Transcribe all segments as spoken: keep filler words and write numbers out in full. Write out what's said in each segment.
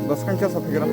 Bwskang khe sophigra.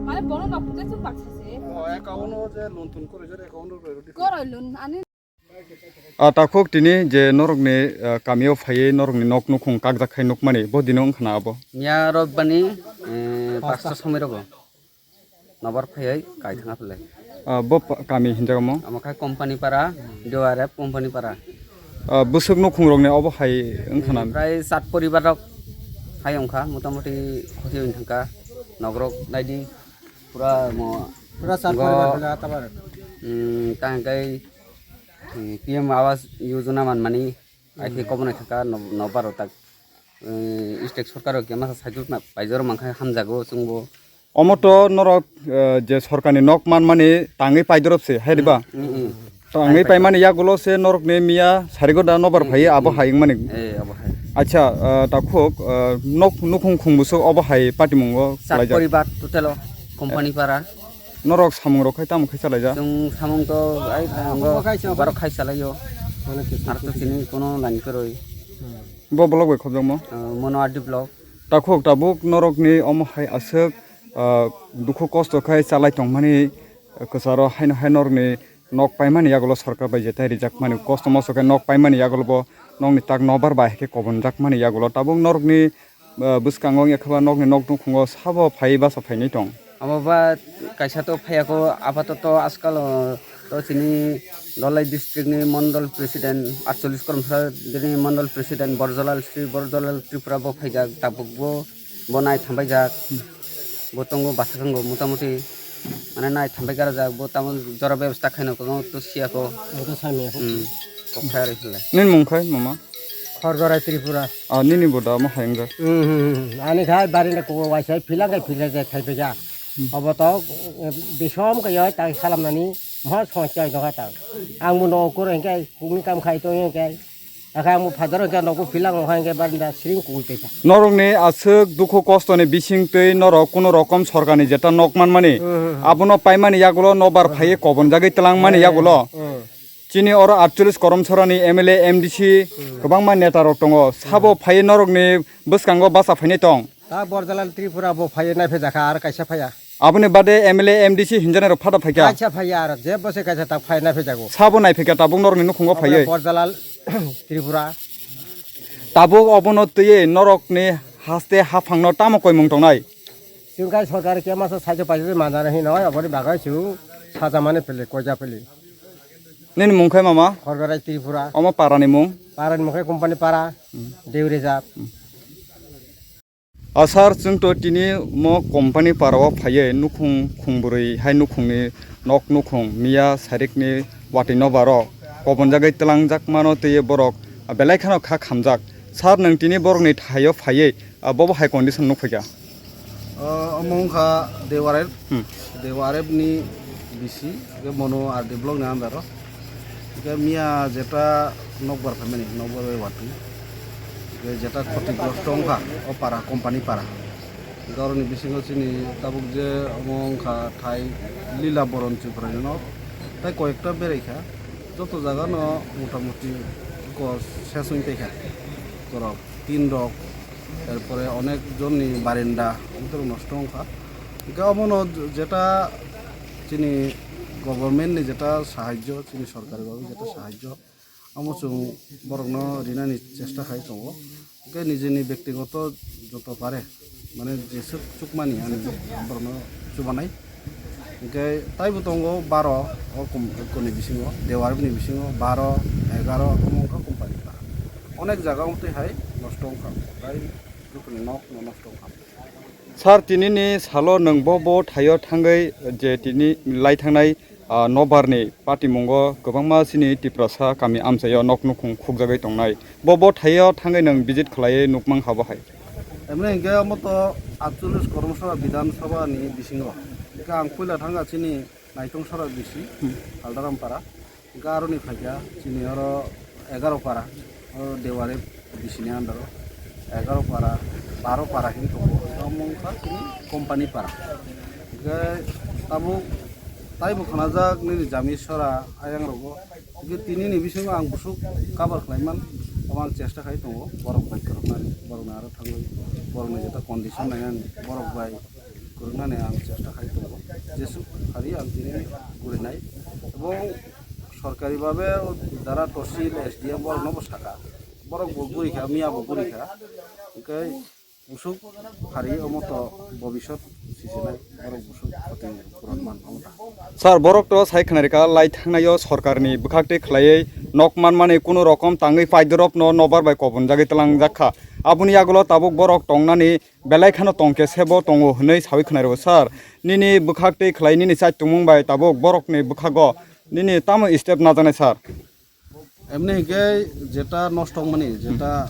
Mane bono nok je chwng baksa se. O account o je loan tun kore jare account o roi rodi. Koroi loan ani. A takhuk tini je norokni, ah, kamio phaiwi norokni nok nukhung kakjak khai nukmani bo dino wngkha na abo? Miya rok bani, eh, pasta somoi rogo. Nobar phaiwi kai thangna phle. Ah, bo pa-, kami hinjago mo? Amo khai company para, D O R F company para. Ah, bwswk nukhung rokni obo hai wngkha na? Prai sat poribar rok hai wngkha, motamoti khoti wng thangkha. Nokrok naidi pura mo. Pura sat go poribar bela tabar. Hmm, tang kai, hmm, P M Awas Yojana manmani, ai khe kobonai thangkha no-, nobar rok tak. Eh, state sorkar rok khe masa cycle ma-, paijor mankha hamjago chwngbo. Omo to norok, eh, je sorkarni nok manmani tangwi paidorop se, hai diba? Mm, mm. Tangwi paimani yagulo se norokni miya sarigo da nobar phaiwi abo hai wngmani. Eh, abo hai. Acha, eh, takhuk, eh, nok nukhung khung bwswk obo hai patimungo sat khlaijak. Poribar total o company para. Norok samung rok khai tamo khai chalaijak? Chwng samung to ai, ah, abo bo bo khai chalaio. Barok khai chalaio. Aro to chini kono line kwrwi. Bo block bai khobjakmo? Ah, Mono R D block. Takhuk tabuk norokni omo hai aswk, ah, dukhu kosto khai chalai tongmani kwcharo haino hai norokni nok paimani yagulo sorkar bai jetai rijakmani kosto moso khe nok paimani yagulo bo nokni tak nobar bai khe kobonjakmani yagulo tabuk norokni, ah, bwskango wngya khe ba nokni nok nukhungo sabo phaiwi basa phainai tong. Abo ba kaisa to phaiya kho, apatoto askal, o, to chini Dholai district ni mondol president atchollish kormsara ni mondol president Borjolal, Sri Borjolal Tripura bo phaijak, tabuk bo, bo nai thambai jak, bo tongo basa kango motamoti, mane nai thambai garajak, bo tamo jora bebasta khaino kwbangma to siya kho. Abo to samya kho. Hmm, kok phai ari khlai. Nini mung khai mama? Khorgorai Tripura. Ah, nini bo da mo hai wngkha. Hmm, hmm, hmm. Ani khai bari na kubo waisa philang khai philang khai khai phaikha. Hmm. Obo to, eh, bisom khai yoi tai salam nani mo song chai dong kha ta. Ang mo no kuro hingkai kungni kam khai to hingkai. Akha ang mo phadar hingkai nogo philang hingkai bari da sring kugui phaikha. Norokni aswk dukhu kosto ni bising twi norok kuno rokom sorkar ni jeta nok man mani. Hmm, hmm, hmm. Abono paimani yagulo nobar phaiwi kobon jagwi twlang mani yagulo. Hmm. Chini oro atchollish koromsorani M L A, M D C, hmm, kwbangma neta rok tongo. Sabo, hmm, phaiwi norokni bwskango basa phainai tong. Ta Borjalal Tripura bo phaiwi naiphaijak kha, aro kaisa phaiya. Aboni bade M L A, M D C hinjanai rok phada phaikha. Kaisa phaiya aro, je bose kaisa ta phaiwi naiphajago. Sabo naiphaikha tabuk norokni nukhungo phaiwi. Aboni Borjalal Tripura. Tabuk obono twiwi norokni haste haphangno tamo koimung tongnai? Chwng kai sorkar khe masa saijo paijak manjana hinwi aboni bagwi chwng sajamani pili, koija pili. Nini mung khe mama? Khorgorai Tripura. Omo para ni mung? Para ni mung khe Company Para, hmm, Dew Reserve. Hmm. O sir, chwng to tini mo company para o phaiwi nukhung khungbrwi hai nukhungni nok nukhung miya sarikni watwi nobaro kobonjagwi twlangjak mano twiwi borok belai kheno kha khamjak. Sir, nwng tini borokni thaio phaiwi, ah, bobo hai condition nukphaikha? O, omo wngkha Dewa Arep, Hmm. Dewa Arep ni bisi, hwnkhe Monu R D block ni under o. Hwnkhe miya jeta nokbar phaimani, nokbar bai watwi. Hwnkhe jeta khoti grosto wngkha, o para, company para. Hwnkhe aroni bisingo chini tabuk je omo wngkha thai Lila Boron Tripura ni nok. Tai koyekta beraikha, joto jaga no motamuti gor ses wng paikha. Borok tin rok, erpore onek jonni barinda, onek rok nosto wngkha. Hwnkhe omono jeta chini government ni jeta sahajjo, chini sorkari babe jeta sahajjo, omo chwng borokno rinani chesta khai tongo. Hwnkhe nijini bektigoto joto pare, mane jeswk chukmani ani borokno chubanai. Hwnkhe taibo tongo baro, o kom-, koni bisingo, Dewa Arep ni bisingo baro, egaroh, omo wngkha company para. Onek jaga wngtwi hai nosto wngkha, tai jokhoni nok no nosto wngkha. Sir, tinini salo nwng bo bo thaio thangwi je tini lai thangnai, ah, nobarni patimungo kwbangma chini Tiprasa kami amchaio nok nukhung khukjagwi tongnai. Bo bo thaio thangwi nwng visit khlaiwi nukmang habo hai? Emni hwnkhe omo to atchollish Koromsora Bidhan Sabha ni bisingo. Hwnkhe ang puila thangkha chini Naitong Sora bisi, Hmm. Haldaram para. Hwnkhe aroni phaikha chini oro egaroh para, o Dewa Arep bisi ni under o egaroh para, baro para hin tongo. Omo wngkha chini company para. Hwnkhe tabuk taibo khnajak nini jami sora ayang rogo. Hwnkhe tinini bisingo ang busuk cover khlaiman, omo ang chesta khai tongo, borok bai kwrwknani, borokni aro thangwi, borokni jeta condition nainani, borok bai kwrwknani ang chesta khai tongo, jesuk hari ang tini gurinai. Ebong sorkari babe o jara tosil S D M borokno bo saka, borok bo gurikha, miya bo gurikha, hwnkhe Busuk hari omo to bobisot sijinai, borok busuk khoti puron man omo ta. Sir, borok to sai khwnarikha, lai thangnaio sorkarni bwkhaktwi khlaiwi nok manmani kunu rokom tangwi paidorop no nobar bai kobonjagwi twlangjak kha. Aboni yagulo tabuk borok tongnani belai kheno tongkhe sebo tongo hwnwi sawi khwnarikho. Sir, nini bwkhaktwi khlai nini chaitumung bai tabuk borokni bwkhago nini tamo step najaknai, sir? Emni hwnkhe jeta nosto wngmani, jeta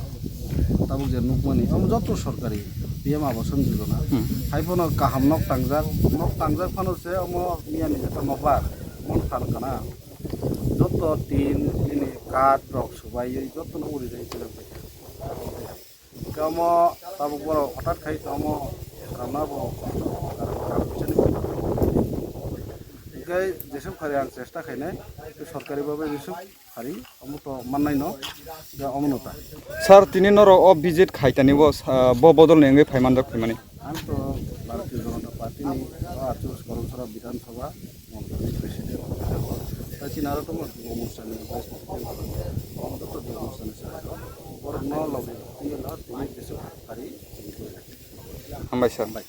tabuk je nukmani, omo joto sorkari P M Abasan Yojana. Hmm. Hai phano kaham nok tangjak, nok tangjak phano se omo miyani jeta nokbar, mon phan kana. Joto tin, nini kath rok subaiwi jotono uri rai twilang paikha. Hwnkhe omo tabuk borok hotat khai tongmo, karna bo, kar-, kar-, hwnkhe jesuk phari ang chesta khainai, sorkari babe jesuk phari, omo to mannai no, hwnkhe omo no ta. Sir, tini norok o visit khaitani bo, sa-, bo bodol ni wngwi phai manjak phaimani? Ang to Bharatiya Janata Party ni o atchollish Koromsora Bidhan Sabha Mondol ni President. Tai chini aro tongmo Jubo Morcha ni Vice President. Omo to Jubo Morcha ni sahai. Borok no logi tini no tini jesuk phari. Hambai sir. Hambai.